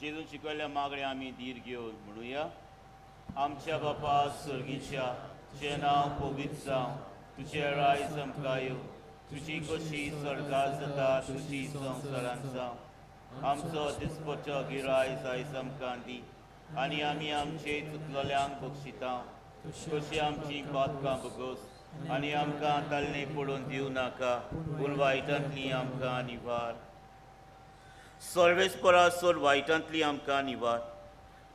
जेजून शिकयल्ल्या मागण्या आमी धीर घेवन म्हणुया. आमच्या बापा स्वर्गीच्या, तुजें नांव पवित्र जावं, तुजें राज आमकां येवं, तुजी कशी स्वर्गार जाता तशी संवसारांत जावं. आमचो दिसपट्टो गिरायज आयज आमकां दी आनी आमी आमचे चुकलेल्यांक बक्षिता कशी आमची पातकां बगोस आनी आमकां तालने पडून दिवं नाका, पूण वायटांतली आमकां निवार. सर्वेस्परा सोड वायटांतली आमकां निवार.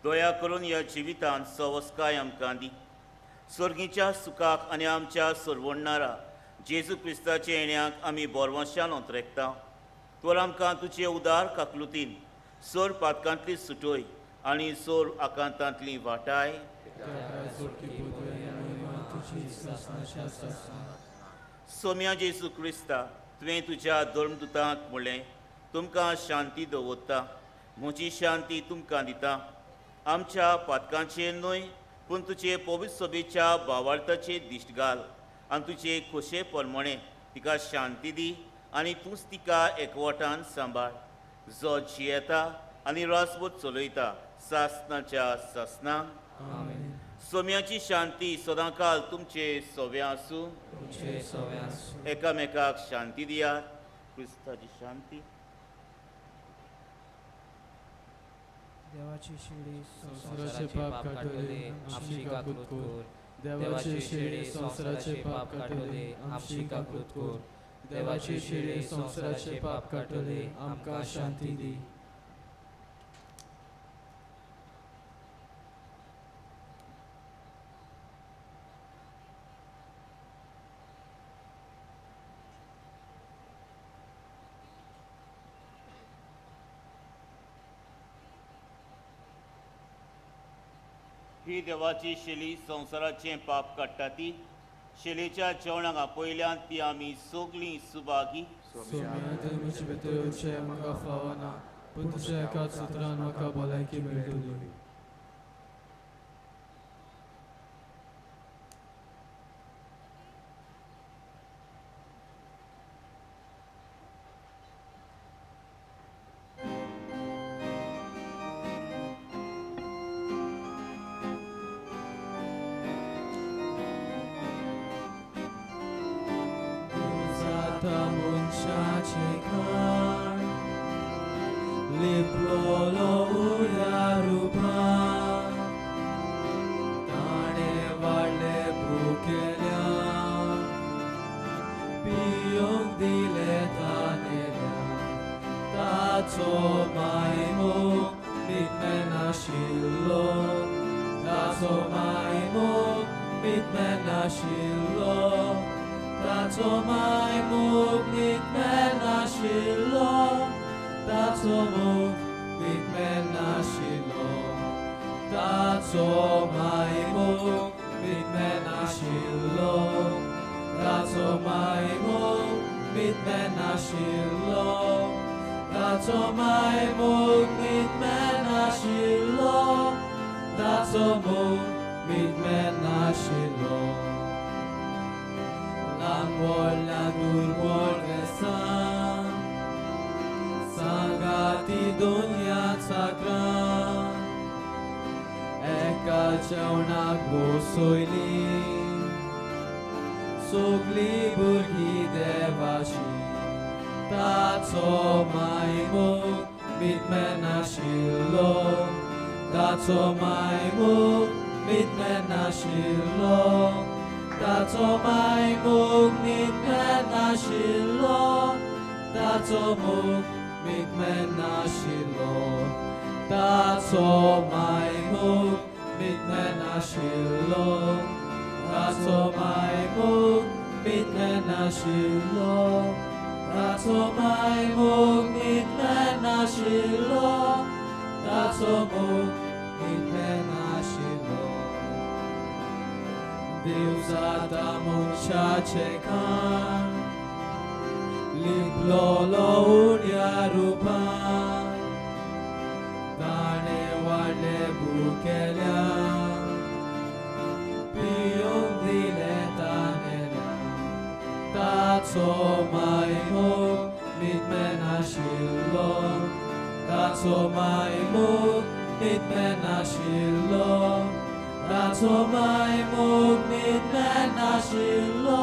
दया करून ह्या जिवितांत सवस्काय आमकां दी. स्वर्गीच्या सुखाक आनी आमच्या सरवणणारा जेजू क्रिस्ताच्या येण्याक आमी बोरवंशान अंतरेकता. तर आमकां तुजे उदार काकलुतीन सोर पातकांतली सुटोय आनी सोर आकांतांतली वाटाय. सोम्या जेजू क्रिस्ता, तुवें तुज्या धर्मदुतांक म्हणलें, तुमकां शांती दवरता, म्हजी शांती तुमकां दिता. आमच्या पातकांचेर न्हय पूण तुजे पवित्र सभेच्या भावार्थाचेर दिश्ट घाल आनी तुजे खोशे प्रमाणे तिका शांती दी आनी तूंच तिका एकवटान सांबाळ, जो जियेता आनी रासभर चलयता सासनाच्या सासना. सोम्याची शांती सदांकाल तुमचे सव्या आसूं. एकामेकाक शांती दियात. क्रिस्ताची शांती. देवाची शिडी संवसाराचे पाप काडटले आमची काकूत कर. देवाची शिडी संवसाराचे पाप काडटले आमची काकूत कर. देवाची शिडी संवसाराचे पाप काडटले आमकां शांती दी. ही देवाची शेली संवसाराचें पाप काडटा ती शेलेच्या जेवणाक आपयल्यान ती आमी सगळीं सुभागी. म्हजे भितर येवचें म्हाका फावना, पूण तुज्या एकाच उतरान म्हाका भलायकी मेळटली. जाता मनशाचें खाण लिपलोलो उड्या रुपान ताणें वाडले भुकेल्या पियोंक दिलें तानेल्या ताचो मायमोग मितमेन नाशिल्लो ताचो मायमोग मितमेन नाशिल्लो ताचो मायमोग मितमेन नाशिल्लो ताचो मोग मितमेन नाशिल्लो ताचो मायमोग मितमेन नाशिल्लो ताचो मायमोग मितमेन नाशिल्लो ताचो मायमोग मितमेन नाशिल्लो ताचो मोग मितमेन नाशिल्लो ल्हान व्हडल्या दुर्बळ वेसान सांगाती दुनिया चाकरां एका जेवणाक बसयली सगळीं भुरगीं देवाची ताचो मायमोग मितमेन नाशिल्लो ताचो मायमोग मितमेन नाशिल्लो ताचो मायमोग मितमेन नाशिल्लो ताचो मोग मितमेन नाशिल्लो ताचो मायमोग मितमेन नाशिल्लो ताचो मायमोग मितमेन नाशिल्लो ताचो मायमोग मितमेन नाशिल्लो ताचो मोग मितमेन नाशिल्लो देव जाता मनशाचें खाण लिपलोलो उड्या रुपान ताणें वाडले भुकेल्या पियोंक दिलें तानेल्या ताचो मायमोग मितमेन नाशिल्लो ताचो मायमोग मितमेन नाशिल्लो ताचो मायमोग मितमेन नाशिल्लो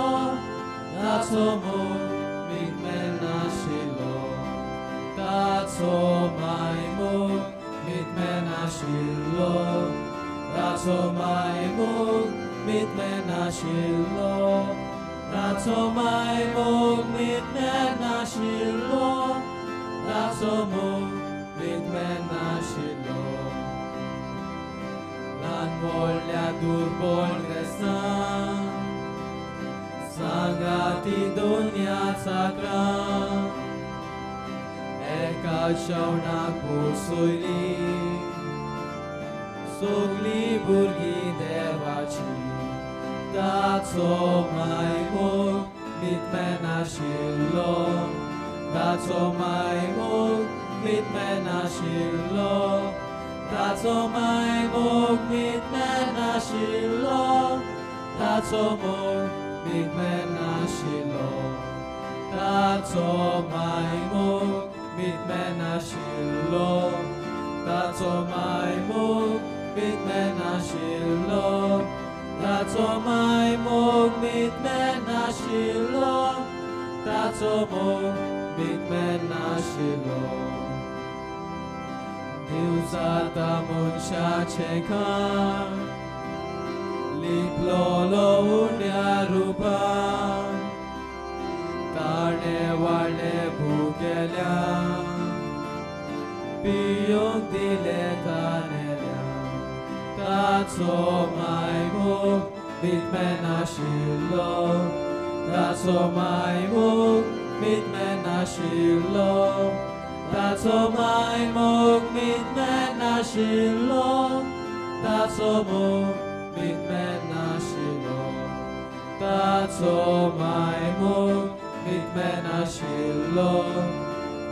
ताचो मोग मितमेन नाशिल्लो ताचो मायमोग मितमेन नाशिल्लो ताचो मायमोग मितमेन नाशिल्लो ताचो मायमोग मितमेन नाशिल्लो ताचो मोग मितमेन नाशिल्लो ल्हान व्हडल्या दुर्बळ क्रिस्तांव सांगाती दुनिया चाकरां एका जेवणाक बसयली सगळीं भुरगीं देवाची ताचो मायमोग मितमेन नाशिल्लो ताचो मायमोग मितमेन नाशिल्लो ताचो मायमोग मितमेन नाशिल्लो ताचो मोग मितमेन नाशिल्लो ताचो मायमोग मितमेन नाशिल्लो ताचो मायमोग मितमेन नाशिल्लो ताचो मायमोग मितमेन नाशिल्लो ताचो मोग मितमेन नाशिल्लो देव जाता मनशाचें खाण लिपलोलो उण्या रुपान ताणें वाडले भुकेल्या पियोंक दिलें तानेल्या ताचो मायमोग मितमेन नाशिल्लो ताचो मायमोग मितमेन नाशिल्लो ताचो मायमोग मितमेन नाशिल्लो ताचो मोग मितमेन नाशिल्लो ताचो मायमोग मितमेन नाशिल्लो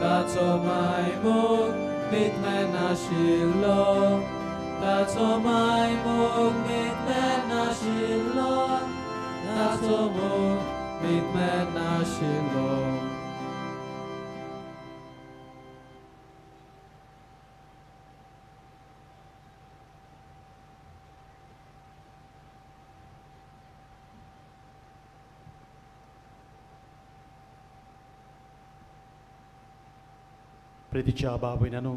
ताचो मायमोग मितमेन नाशिल्लो ताचो मायमोग मितमेन नाशिल्लो ताचो मोग मितमेन नाशिल्लो. प्रितीच्या भाव भयणांनो,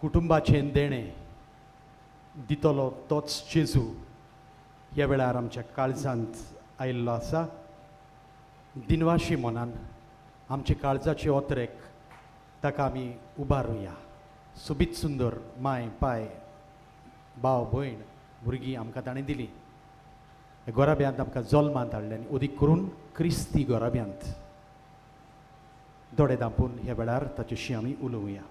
कुटुंबाचें देणें दितलो तोच जेजू ह्या वेळार आमच्या काळजांत आयिल्लो आसा. दिनवाशी मनान आमच्या काळजाचे ओतरेक ताका आमी उबारुया. सोबीत सुंदर माय पाय भाव भयण भुरगीं आमकां ताणें दिली. गोराब्यांत आमकां जल्मांत हाडलें आनी अदीक करून क्रिस्ती गोराब्यांत दोळे धांपून ह्या वेळार ताचेशी आमी उलोवया.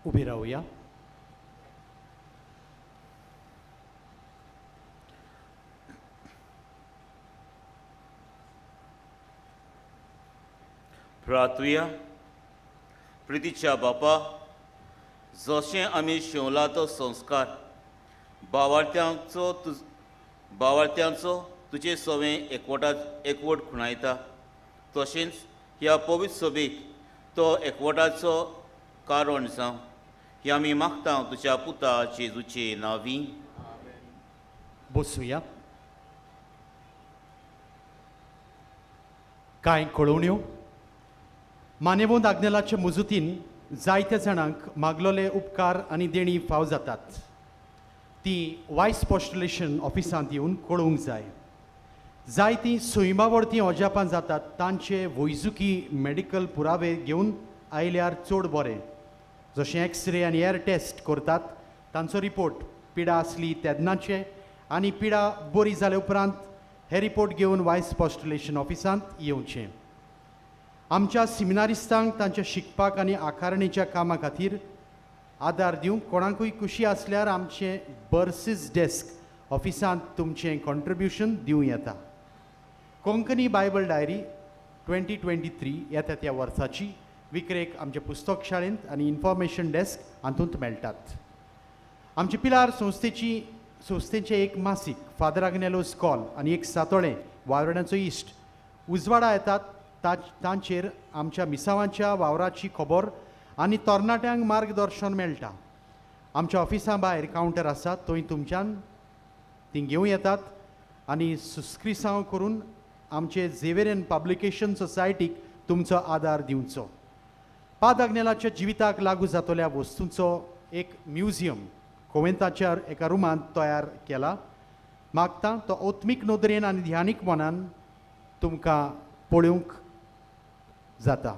उबी रावया. प्रार्थुया. प्रितीच्या बापा, जशें आमी शिंवला तो संस्कार बावार्थ्यांचो तुजे सवें एकवट खुणायता, तशेंच ह्या पवित्र सभेक तो एकवटाचो कारण जावं ही आमी मागता तुज्या पुता जेजूचे नांवी. बसुया. कांय कळोवण्यो. मानेवंत आग्नेलाचे मुजुतीन जायत्या जाणांक मागलोले उपकार आनी देणी फाव जातात. ती वायस पोस्टुलेशन ऑफिसांत येवन कळोवंक जाय. जायतीं सैमावरतीं अजापां जातात तांचे वैजुकी मेडिकल पुरावे घेवन आयल्यार चड बरें. जशें एक्सरे आनी एअर टेस्ट करतात तांचो रिपोर्ट पिडा आसली तेन्नाचे आनी पिडा बरी जाले उपरांत हे रिपोर्ट घेवन वायस पोस्टुलेशन ऑफिसांत येवचें. आमच्या सिमिनारिस्तांक तांच्या शिकपाक आनी आकारणीच्या कामा खातीर आदार दिवंक कोणाकूय खुशी आसल्यार आमचें बर्सीस डेस्क ऑफिसांत तुमचें कॉन्ट्रिब्युशन दिवं येता. कोंकणी बायबल डायरी 2023 येता त्या वर्साची विक्रेक आमच्या पुस्तक शाळेंत आनी इन्फॉर्मेशन डेस्क हातूंत मेळटात. आमचे पिलार संस्थेचें एक मासीक फादर आग्नेलोस कॉल आनी एक सातोळें वावराड्यांचो इश्ट उजवाडा येतात. तांचेर आमच्या मिसावांच्या वावराची खबर आनी तरणाट्यांक मार्गदर्शन मेळटा. आमच्या ऑफिसा भायर कावंटर आसा, थंय तुमच्यान ती घेवं येतात आनी सुस्क्रिसांव करून आमचे झेवेरियन पब्लिकेशन सोसायटीक तुमचो आदार दिवचो. पाद आग्नेलाच्या जिविताक लागू जातल्या वस्तूंचो एक म्युझियम कोवेंताच्या एका रुमांत तयार केला. मागता तो आत्मीक नदरेन आनी ध्यानीक मनान तुमकां पळोवंक जाता.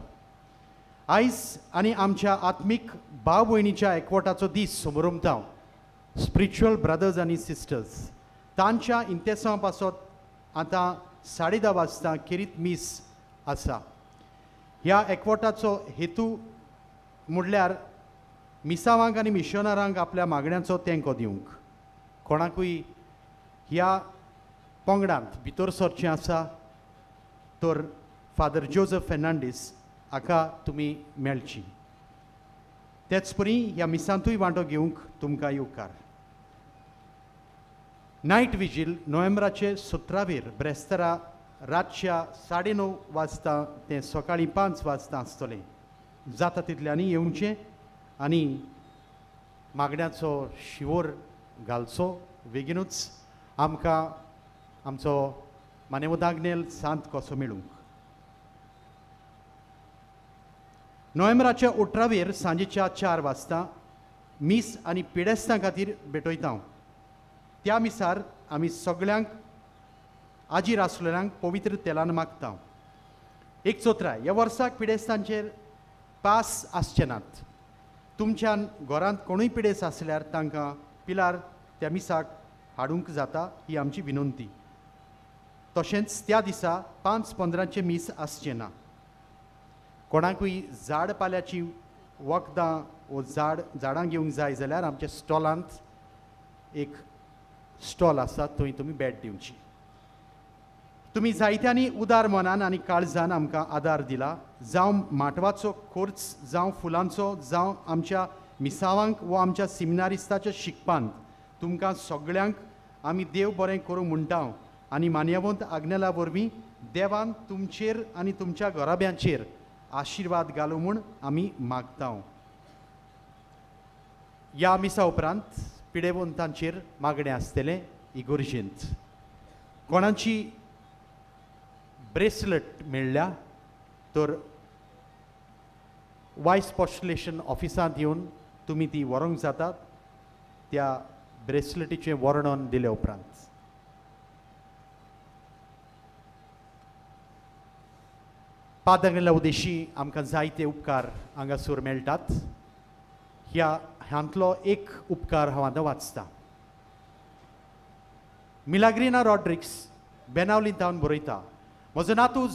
आयज आनी आमच्या आत्मीक भाव भयणीच्या एकवटाचो दीस समरमता. स्पिरिच्युअल ब्रदर्स आनी सिस्टर्स तांच्या इंतेसांव पासत आतां 10:30 वाजता खेरीत मीस आसा. ह्या एकवटाचो हेतू म्हणल्यार मिसावांक आनी मिशनरांक आपल्या मागण्यांचो तेंको दिवंक. कोणाकूय ह्या पंगडांत भितर सरचें आसा तर फादर जोजफ फेर्नांडीस हाका तुमी मेळची. तेच परी ह्या मिसांतूय वांटो घेवंक तुमकां येवकार. नायट विजील नोव्हेंबराचे 17वेर ब्रेस्तारा रातच्या 9:30 वाजता तें सकाळीं 5 वाजता आसतलें. जाता तितल्यांनी येवचें आनी मागण्याचो शिवोर घालचो. बेगीनूच आमकां आमचो मानेवंत आग्नेल सांत कसो मेळूंक. नोव्हेंबराच्या 18वेर सांजेच्या 4 वाजता मीस आनी पिडेस्तां खातीर भेटयता. त्या मिसार आमी सगळ्यांक आजीर आसलेल्यांक पवित्र तेलान मागता. एक चोत्राय ह्या वर्साक पिडेस्तांचेर पास आसचे नात. तुमच्यान घरांत कोणूय पिडेस्त आसल्यार तांकां पिलार त्या मिसाक हाडूंक जाता ही आमची विनंती. तशेंच त्या दिसा 5:15 मीस आसचें ना. कोणाकूय झाड पाल्याची वखदां वो झाडां घेवंक जाय जाल्यार आमच्या स्टॉलांत एक स्टॉल आसा, थंय तुमी भेट दिवची. तुमी जायत्यांनी उदार मनान आनी काळजान आमकां आदार दिला, जावं माटवाचो खर्च, जावं फुलांचो, जावं आमच्या मिसावांक वो आमच्या सिमिनारिस्ताच्या शिकपांत. तुमकां सगळ्यांक आमी देव बरें करूं म्हणटा आनी मान्यवंत आग्नेला वरवीं देवान तुमचेर आनी तुमच्या घराब्यांचेर आशिर्वाद घालूं म्हूण आमी मागता. ह्या मिसा उपरांत पिडेवंतांचेर मागणें आसतलें इगोर्जेंत. कोणाची ब्रेसलेट मेळ्ळ्या तर वायस पॉस्टुलेशन ऑफिसांत येवन तुमी ती व्हरूंक जातात त्या ब्रेसलेटीचें वर्णन दिले उपरांत. पादंगल्या उद्देशी आमकां जायते उपकार हांगासर मेळटात. ह्या हांतलो एक उपकार हांव आतां वाचता. मिलाग्रिना रॉड्रिक्स बेनावली थावन बरयता, म्हजो नातू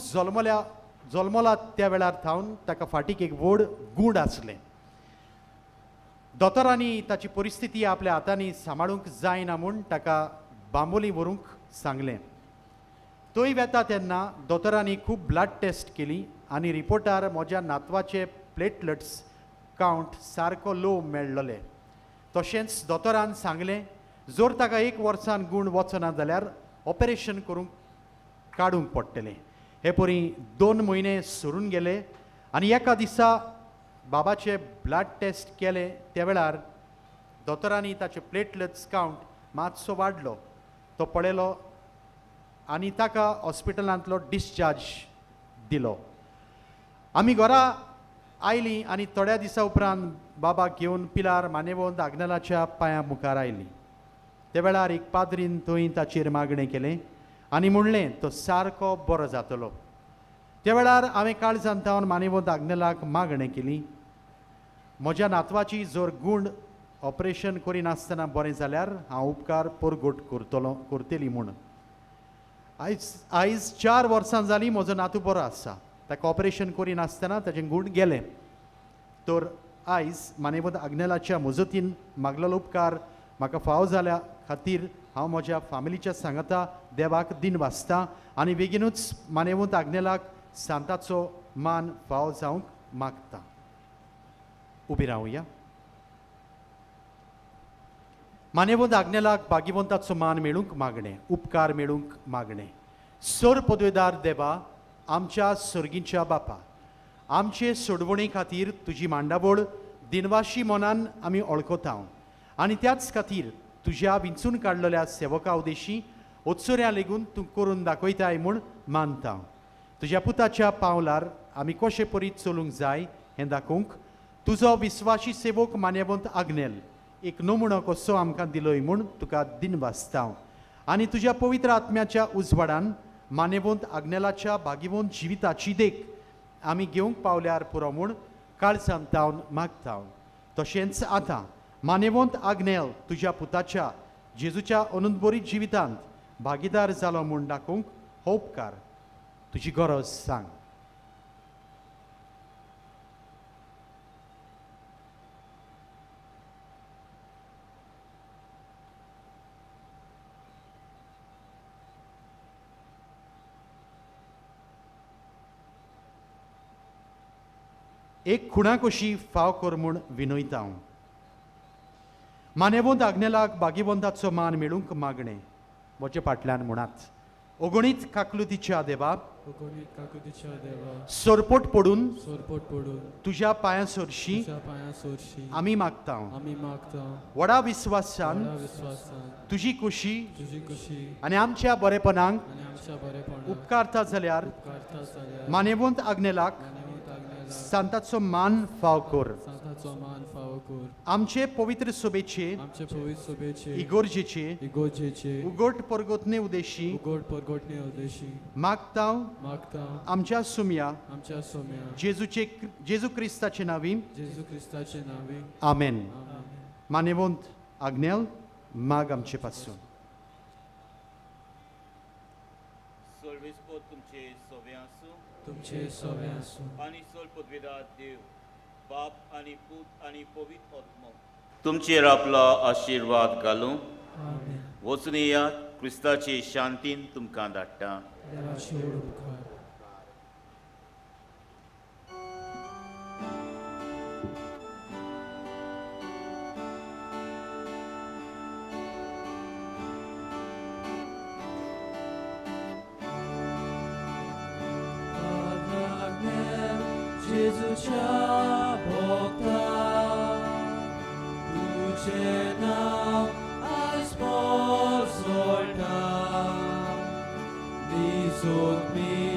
जल्मला त्या वेळार थावन ताका फाटीक एक व्हड गूंड आसलें. दोतोरांनी ताची परिस्थिती आपल्या हातांनी सांबाळूंक जायना म्हूण ताका बांबोली व्हरूंक सांगलें. थंय वेता तेन्ना दोतोरांनी खूब ब्लड टेस्ट केली आनी रिपोर्टार म्हज्या नातवाचे प्लेटलेट्स कावंट सारको लो मेळ्ळले. तशेंच दोतोरान सांगलें जर ताका एक वर्सान गूण वचना जाल्यार ऑपरेशन करूंक काडूंक पडटलें. हे परी 2 म्हयने सरून गेले आनी एका दिसा बाबाचे ब्लड टेस्ट केले त्या वेळार दोतोरांनी ताचे प्लेटलेट्स कावंट मातसो वाडलो. तो पळयलो आनी ताका हॉस्पिटलांतलो डिस्चार्ज दिलो. आमी घरा आयलीं आनी थोड्या दिसा उपरांत बाबाक घेवन पिलार मानेवंत आग्नेलाच्या पांया मुखार आयली. त्या वेळार एक पाद्रीन थंय ताचेर मागणें केलें आनी म्हणलें तो सारको बरो जातलो. त्या वेळार हांवें काळजान थावन मानेवंत आग्नेलाक मागणें केली, म्हज्या नातवाची जर गूण ऑपरेशन करिनासतना बरें जाल्यार हांव उपकार परगट करतली म्हूण. आयज 4 वर्सां जालीं म्हजो नातू बरो आसा, ताका ऑपरेशन करिनासतना ताचें गूण गेलें. तर आयज मानेवंत आग्नेलाच्या मजतीन मागलेलो उपकार म्हाका फावो जाल्या खातीर हांव म्हज्या फामिलीच्या सांगाता देवाक दिन वाचता आनी बेगीनूच मानेवंत आग्नेलाक सांताचो मान फावो जावंक मागता. उबी रावया. मानेवंत आग्नेलाक भाग्यवंताचो मान मेळूंक मागणें, उपकार मेळूंक मागणें. सर पदवेदार देवा, आमच्या सर्गींच्या बापा, आमचे सोडवणे खातीर तुजी मांडावळ दिनवाशी मनान आमी वळखता आनी त्याच खातीर तुज्या विंचून काडलेल्या सेवका उदेशी उत्सर्या लेगून तूं करून दाखयताय म्हूण मानता. तुज्या पुताच्या पावलार आमी कशे परी चलूंक जाय हें दाखोवंक तुजो विस्वाशी सेवक मान्यवंत आग्नेल एक नमुनो कसो आमकां दिलोय म्हूण तुका दिनवासता आनी तुज्या पवित्र आत्म्याच्या उजवाडान मान्यवंत आग्नेलाच्या भाग्यवंत जिविताची देख आमी घेवंक पावल्यार पुरो म्हूण काळजान तावन मागता. तशेंच आतां मान्यवंत आग्नेल तुज्या पुताच्या जेजूच्या अनंतबरी जिवितांत भागीदार जालो म्हूण दाखोवंक हो उपकार तुजी गरज सांग. एक खुणा कशी फाव कर म्हूण विनयता हांव. मानेवंत आग्नेलाक भाग्यवंताचो मान मेळूंक मागणें म्हजे फाटल्यान म्हणात. अगणीत काकलुतीच्या देवा, सरपोट पडून तुज्या पांयां सरशी आमी मागता. व्हडा विस्वासान तुजी खुशी आनी आमच्या बरेपणाक उपकारता जाल्यार मानेवंत आग्नेलाक सांताचो मान फाव कर. आमचे पवित्र सभेचे इगोर्जेचे उगोट परगोतने उद्देशी मागता आमच्या सुम्या जेजू क्रिस्ताचे नावी. आमेन. मानेवंत आग्नेल माग आमचे पासून. तुमचे सवे आसूं आनी सोल पदवेदार देव बाप आनी पूत आनी पवित्र आत्मो तुमचेर आपलो आशिर्वाद घालूं. वचून येयात, क्रिस्ताचे शांतीन तुमकां धाडटा. जेजूच्या भोगता तुजें नांव आयज मोर सोडटा निजोत मी.